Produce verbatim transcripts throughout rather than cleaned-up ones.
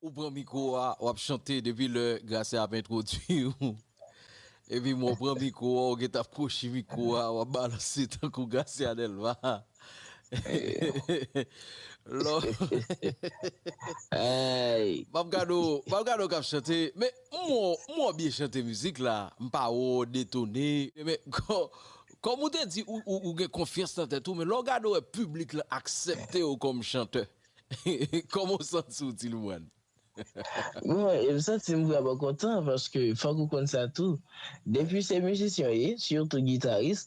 Ou pran mikwo a, w ap chante depi lè Gracia ap entwodui w. Epi mwen, w pran mikwo a, w gentan ap kwochi mikwo a, w ap balanse tankou Gracia Delva. Lò, m ap gade w, m ap gade w k ap chante, men m wè w, m wè w byen chante mizik la, m pa wè w detone, men kò-, kòm ou te di, ou, ou, ou gen konfyans nan tèt ou, men lè w gade w wè piblik la aksepte w kòm chantè. Kòman w santi w, Ti Limwàn? Bon, e m santi m vrèman kontan paske fòk ou konn sa tou. Depi se mizisyen w ye, sitou gitaris,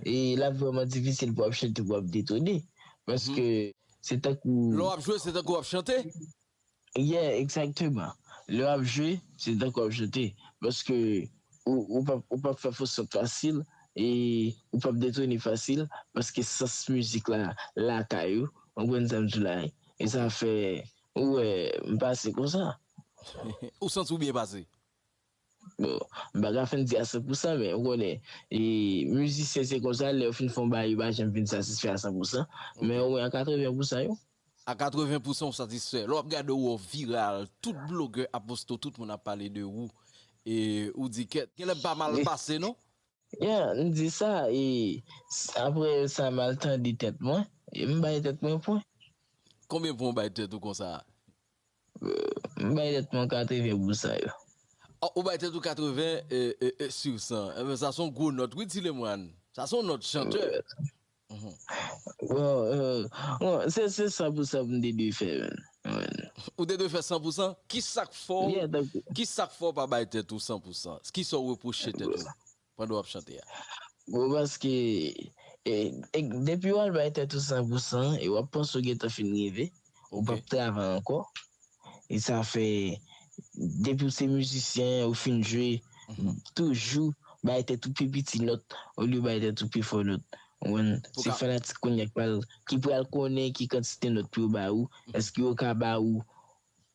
e l ap vrèman difisil pou w ap chante pou w ap detone. Paske se tankou. Lè w ap jwe, se tankou w ap chante? Yeah, egzakteman. Lè w ap jwe, se tankou w ap chante. Paske ou, ou p ap, ou p ap fè fo sòt fasil, e ou p ap detone fasil, paske sans mizik la lakay ou, w konprann sa m di w la, e sa fè Ou wè, m pase konsa. Ou santi w byen pase? Bon, m pa ka fin di a san pousan, men ou konnen, e, mizisyen se konsa, lè yo fin fè yon bagay, yo pa janm vin satisfè a san pousan, men omwen a katreven pousan yo. A katreven pousan ou satisfè. Lè w ap gade w viral, tout blogè ap poste w, tout moun ap pale de ou. E ou di kèt, genlè m pa mal pase non? Yeah, m di sa, e s- apre sa m al tande tèt mwen, e m bay tèt mwen pwen. Konbyen pwen w bay tèt ou konsa? M bay tèt mwen katreven pousan yo. Oh, ou bay tèt ou katreven e, e, e, sou san. Enben, sa se yon gwo nòt, wi, Ti Lemwàn. Sa se yon nòt chantè. Bon, euh, bon, se, se san pousan pou m te dwe fè, man. Ou te dwe fè san pousan? Ki sa k fè w, ki sa k fè w pa bay tèt ou san pousan? Ki sa w repwoche tèt ou pandan w ap chante a? Bon, paske e, e, depi w al bay tèt ou san pousan, e w ap panse w gentan fin rive, ou p ap travay ankò. E sa fè, depi w se mizisyen, ou fin jwe, toujou bay tèt ou pi piti nòt, olye bay tèt ou pi fò nòt. Ou konprann? Se fanatik kounye a k pral, ki pral konnen ki kantite nòt pou yo ba ou. Èske yo ka ba ou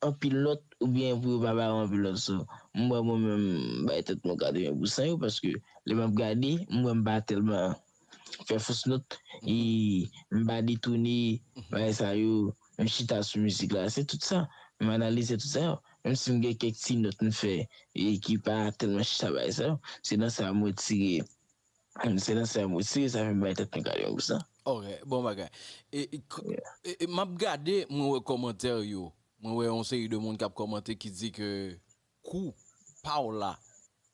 anpil nòt oubyen pou yo pa ba ou anpil nòt? So, m wè mwen menm, m bay tèt mwen katreven pousan yo, paske lè m ap gade, m wè m pa tèlman fè fos nòt, e m pa detone bagay sa yo, m chita sou mizik la. Se tout sa. M analize tout sa yo. Menm si m gen kèk ti nòt m fè e ki pa tèlman chita bagay sa yo, se nan sa m retire. Se nan sa m retire, sa fè m bay tèt mwen katreven pousan. Ok, bon bagay. E, e, k- e, e m ap gade, mwen wè kòmantè yo. Mwen wè yon seri de moun k ap kòmante ki di ke kou pa w la,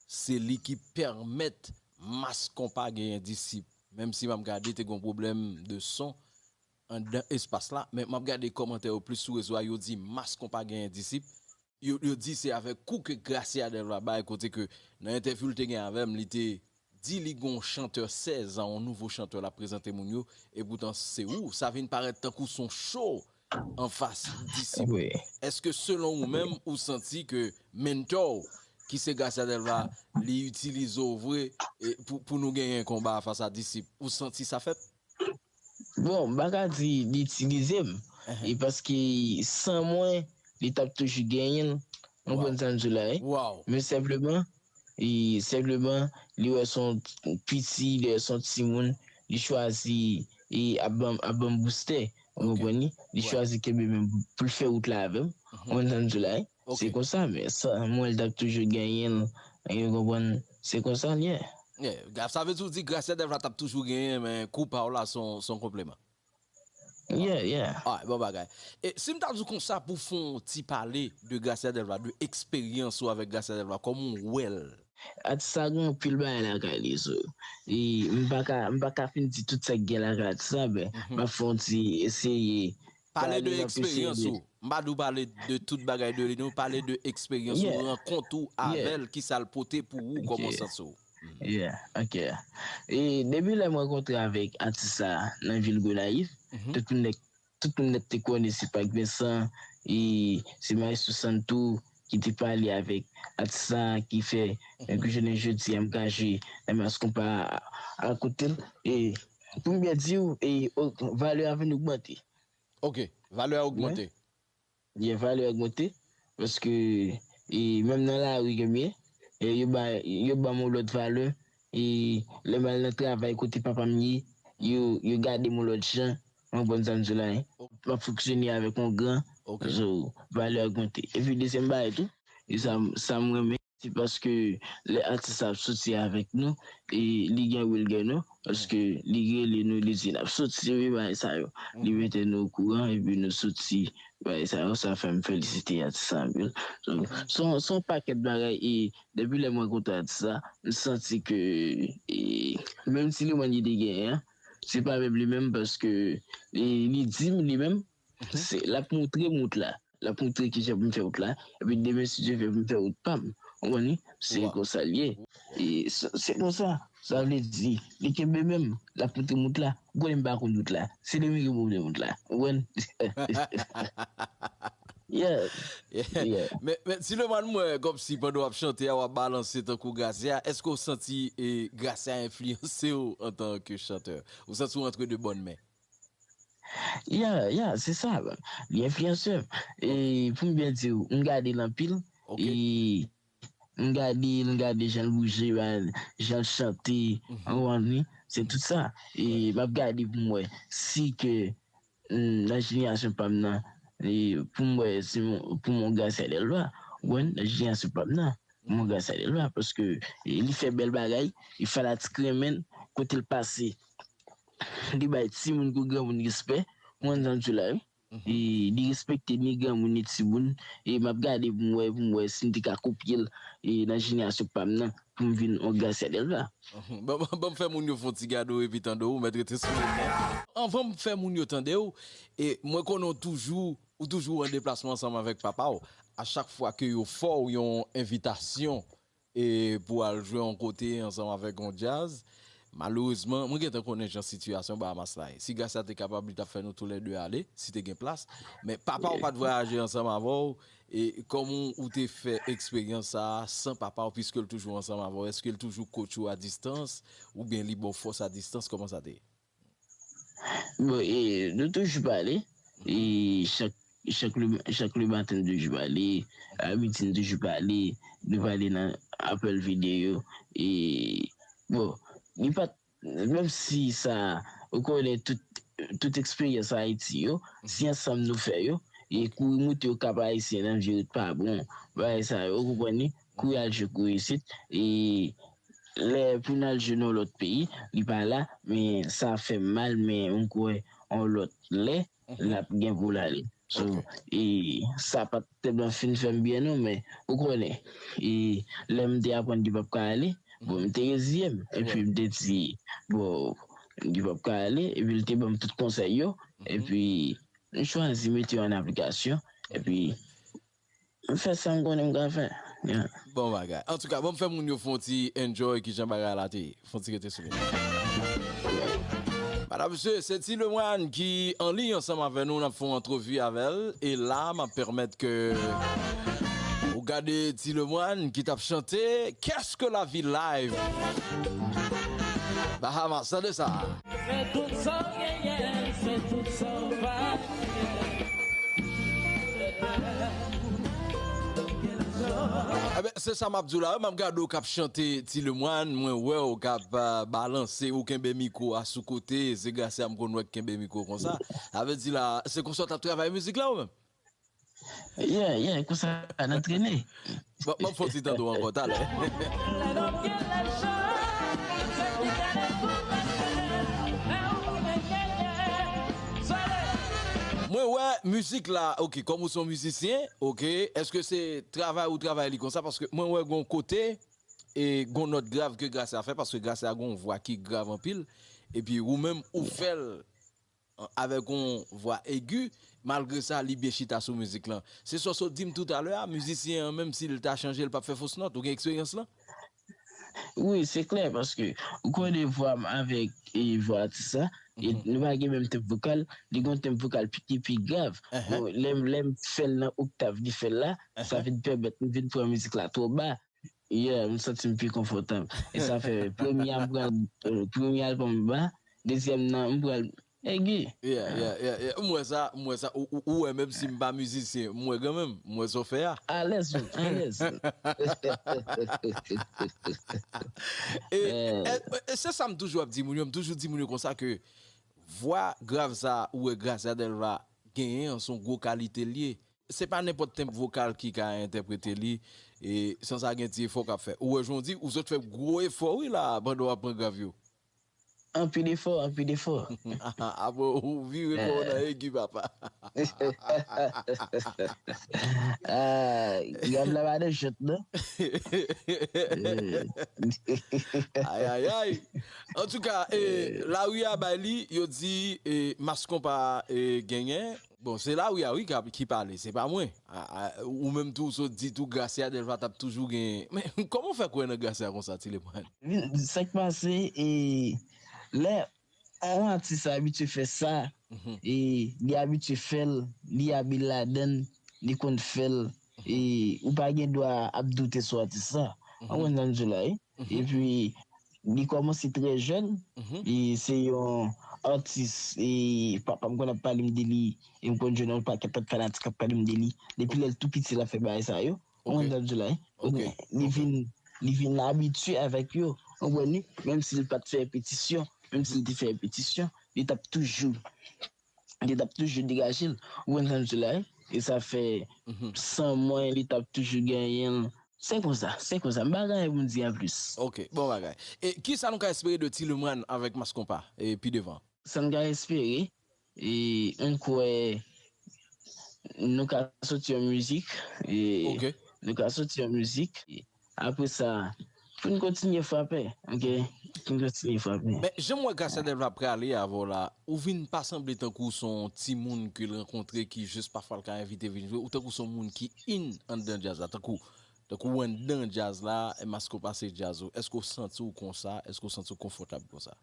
se li ki pèmèt Mass Konpa genyen disip. Menm si m ap gade te gen yon pwoblèm de son anndan espas la, men m ap gade kòmantè yo plis sou rezo a, yo di Mass Konpa genyen disip. Yo, yo di se avèk kou ke Gracia Delva bay, kote ke nan entèvyou l te gen avè m, li te di li gon chantè sèz an, yon nouvo chantè l ap prezante moun yo, epoutan se ou, sa vin parèt tankou se yon show anfas disip. Èske selon ou menm, ou santi ke mentò w, ki se Gracia Delva, li itilize w vre e pou, pou nou genyen konba a fas a disip? Ou santi sa fèt? Bon, m pa ka di li itilize m. E paske san mwen, li t ap toujou genyen l. Ou konprann sa m di w la, wi. Men senpleman, e senpleman, li wè se yon piti, li wè se yon timoun, li chwazi e ap ban m, ap ban m boustè. Ou konprann li? Li chwazi kenbe men m pou l fè wout la avè m. Ou konprann sa m di w la, wi. Se konsa, men san mwen, li t ap toujou genyen l. Ou konprann? Se konsa l ye. Yeah, sa vle di w di Gracia Delva t ap toujou genyen, men kou pa w la se yon, se yon konpliman. Yeah, yeah. Alright, bon bagay. E si m ta di w konsa pou fè yon ti pale de Gracia Delva, de eksperyans ou avèk Gracia Delva, kòman w wè l? Atis sa gen anpil bagay lakay li, so. E m pa ka, m pa ka fin di tout sa k gen lakay atis sa, men m ap fè yon ti eseye. Pale de eksperyans ou. M pa di w pale de tout bagay de li, non, pale de eksperyans ou, rankont ou avè l, kisa l pote pou ou, kòman w santi w. Yeah, ok. E depi lè m rankontre avèk atis sa a nan vil Gonayiv, tout moun nèt, tout moun nèt te konnen se Pac Vincent, e se Maestro Santo ki te pale avèk atis sa a ki fè ke jounen jodi a m ka jwe nan Mass Konpa a kote l. E pou m byen di w, e o- valè a vin ogmante. Ok, valè a ogmante. Byen, valè a ogmante, paske e, menm nan lari ke m ye, e, yo ba, yo ban m yon lòt valè, e lè m al nan travay kote papa m ye, yo, yo gade m yon lòt jan, ou konprann sa m di w la, wi. M ap fonksyone avèk yon gran, Ok. So, valè a ogmante. Epi dezyèm bagay tou, e sa, sa m renmen, se paske lè atis la ap soti avèk nou, e li gen real gen nou, paske li rele nou, li di n ap soti, wi, bagay sa yo. Li mete nou okouran, epi nou soti, bagay sa yo, sa fè m felisite atis la anpil. So, se yon, se yon pakèt bagay, e depi lè m rankontre atis la, m santi ke, e, menm si li mwen li te genyen, se pa menm li menm, paske li, li di m li menm, se, l ap montre m wout la. L ap montre kijan pou m fè wout la. Epi demen, si Dye vle, pou m fè wout pa m. Ou konprann? Se konsa l ye. E se, se konsa. Sa vle di, li kenbe menm. L ap montre m wout la. Ou konnen m pa konn wout la. Se li menm ki montre m wout la. Ou konprann? Yeah. Yeah. Men, men, Ti Lemoine, m wè kòmsi pandan w ap chante a, w ap balanse tankou Gracia. Èske w santi, e, Gracia enfliyanse w antanke chantè? Ou santi w antre de bòn men? Ya, ya, se sa. Li enfliyanse m. E pou m byen di w, m gade l anpil. Ok. E m gade l, m gade jan l bouje, jan l chante, ou konprann wi? Se tout sa. E m ap gade pou m wè si ke, mm, nan jenerasyon pa m nan, e pou m wè si m, pou m yon Gracia Delva, ou konprann? Nan jenerasyon pa m nan, pou m yon Gracia Delva, paske, e, li fè bèl bagay, e fanatik renmen l, kote l pase. Li bay timoun kou granmoun respè, ou konprann sa m di w la, wi. E li respekte ni granmoun ni timoun, e m ap gade pou m wè, pou m wè si m te ka kopye l, e nan jenerasyon pa m nan, pou m vin yon Gracia Delva. Ban, ban, ban m fè moun yo fè yon ti gade w epi tande w, mèt rete sou li. Anvan m fè moun yo tande w, e mwen konnen w toujou, ou toujou an deplasman ansanm avèk papa w. A chak fwa ke yo fè w yon envitasyon, e pou al jwe yon kote ansanm avèk yon djaz. Malerezman, mwen gentan konnen jan sitiyasyon Bahamas la ye. Si Gracia te kapab, li t ap fè nou toulède ale, si te gen plas. Men papa w pa t vwayaje ansanm avè w. E kòman ou te fè eksperyans sa a san papa w, piske l toujou ansanm avè w? Èske l toujou coach ou a distans, oubyen li ba w fòs a distans? Kòman sa te ye? Bon, e, nou toujou pale. E chak, chak le, chak le maten, nou toujou pale. A midi, nou toujou pale. Nou pale nan apèl videyo. E, bon, li pa t, menm si sa, ou konnen tout, tout eksperyans Ayiti yo, se ansanm nou fè yo. E kouri moute Okap Ayisyen nan vye wout pa bon. Bagay sa yo, ou konprann li? Kouri al jwe kouri isit. E lè pou n al jwe nan lòt peyi, li pa la, men sa fè m mal, men m kwè yon lòt lè, l ap gen pou l ale. So, e sa pa t tèlman fin fè m byen non, men ou konnen, e lè m te aprann li p ap ka ale, bon, m te reziye m, epi m te di, bon, li p ap ka ale, epi l te ban m tout konsèy yo, epi m chwazi mete yo an aplikasyon, epi m fè sa m konnen m ka fè. Yeah. Bon bagay. Antouka, ban m fè moun yo fè yon ti enjoy kijan bagay la te ye. Fè yon ti rete sou li. Madam, mesye, se Ti Lemoine ki an liy ansanm avè nou. N ap fè yon antrevi avè l. E la, m ap pèmèt ke ou gade Ti Lemoine ki t ap chante Qu'est-ce que la vie live. Bahamas, tande sa. Se tout sa w genyen, se tout sa w pa genyen. Ebyen, se sa m ap di w la, m ap gade w k ap chante Ti Lemoine, mwen wè w k ap, euh, balanse, ou kenbe mikwo a sou kote, se Gracia m konn wè k kenbe mikwo konsa. Sa vle di la, se konsa w t ap travay mizik la ou menm? Yeah, yeah, konsa n antrene. Bon, bon, fò ti tande w ankò talè. Mwen wè mizik la, ok, kòm ou se yon mizisyen, ok, èske se travay ou travay li konsa? Paske mwen wè gon kote, e gon nòt grav ke Gracia fè, paske Gracia gon vwa ki grav anpil, epi ou menm ou fè l avèk yon vwa egi, malgre sa, li byen chita sou mizik lan. Se sa w sot di m toutalè a, mizisyen an, menm si l ta chanje, l p ap fè fos nòt. Ou gen eksperyans lan? Wi, se klè, paske ou konnen vwa m avèk, e, vwa atis la, e nou pa gen menm tenb vokal, li gen yon tenb vokal pi, ki pi grav. Bon, lè m, lè m fè l nan oktav li fè l la, sa vin pèmèt m vin pran mizik la twò ba. Yeah, m santi m pi konfòtab. E sa fè premye a m pran, euh, premye albòm m ba, dezyèm nan m pran egi. Yeah, yeah, yeah, yeah. M wè sa, m wè sa. Ou, ou, ou wè, menm si m pa mizisyen, m wè kanmenm, m wè sa w fè a. Alèz, wi, alèz. E, e, e se sa m toujou ap di moun yo, m toujou di moun yo konsa ke vwa grav sa, ou wè Gracia Delva genyen an, se yon gwo kalite l ye. Se pa nenpòt tenb vokal ki ka entèprete li, e san sa gen ti efò k ap fè. Ou wè jan w di, ou sot fè gwo efò wi la, pandan w ap pran grav yo. Anpil efò, anpil efò. Apre ou vire kò w nan egi, papa. Ah, grav la pa nan jwèt, non. Ay, ay, ay. Antouka, e, lari a bay li, yo di, e, Mass Konpa, e, genyen. Bon, se lari a, wi, k ap, ki pale, se pa mwen. A, a, ou menm tou, ou sot di tou, Gracia Delva t ap toujou genyen. Men, kòman w fè kwè nan Gracia konsa, Tileman? Sa k pase, e, lè yon atis abitye fè sa, e, li abitye fè l, li abil ladan l, li konn fè l, e, ou pa gen dwa ap doute sou atis sa. Ou konprann sa m di w la, wi? Epi, li kòmanse trè jèn, e se yon atis, e papa m konn ap pale m de li, e m konn jwenn yon pakèt lòt fanatik ap pale m de li. Depi lè l tou piti, l ap fè bagay sa yo. Ou konprann sa m di w la, wi? Li vin, li vin abitye avèk yo. Ou konprann li? Menm si l pa t fè repetisyon, menm si l te fè repetisyon, li t ap toujou, li t ap toujou degaje l. Ou konprann sa m di w la, wi? E sa fè, san mwen, li t ap toujou genyen l. Se konsa, se konsa. M pa gen anyen pou m di anplis. Ok, bon bagay. E kisa nou ka espere de Tileman avèk Mass Konpa, e pi devan? Sa n ka espere, e m kwè nou ka soti yon mizik, e nou ka soti yon mizik. Apre sa, pou n kontinye frape, ok? Pou n kontinye frape. Men, jan m wè Gracia Delva prale avè w la, ou vin pa sanble tankou se yon timoun ke l rankontre ki jis pafwa l ka envite vin jwe, ou tankou se yon moun ki in anndan djaz la, tankou, tankou w anndan djaz la, e Mass Konpa se djaz ou. Èske w santi w konsa? Èske w santi w konfòtab konsa?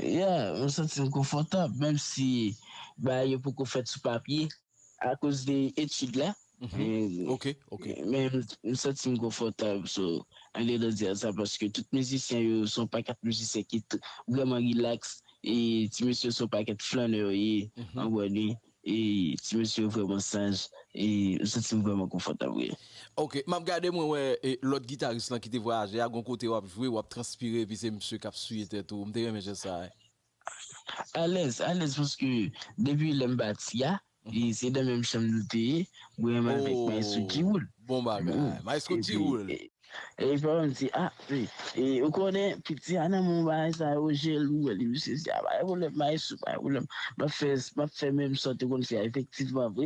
Yeah, m santi m konfòtab, menm si bagay yo poko fèt sou papye, akoz de etid la. Mhm. Men, ok, ok. Men m, m santi m konfòtab, so, andedan djaz sa, paske tout mizisyen yo, se yon pakèt mizisyen ki t-, vrèman rilaks, e ti mesye yo se yon pakèt flannè yo ye, mhm, an Gwadloup, e ti mesye yo vrèman saj, e m santi m vrèman konfòtab, wi. Ok, m ap gade, mwen wè, e, lòt gitaris lan ki te vwayaje a, gon kote w ap jwe, w ap transpire, epi se misye k ap siye tèt ou. M te renmen jès sa, wi. Alèz, alèz, paske depi lè m pati a, e se nan menm chanm nou te ye, mwen menm avèk Maestro Tiwoul. Bon bagay. Maestro Tiwoul. E, e papa m di, ah, e, e, ou konnen, piti a nan men w, bagay sa yo, jel, ou wè li, misye di, ah, pa gen pwoblèm, Maestro, pa gen pwoblèm. M ap fè, m ap fè menm sa w te konn fè a, efektivman, vre.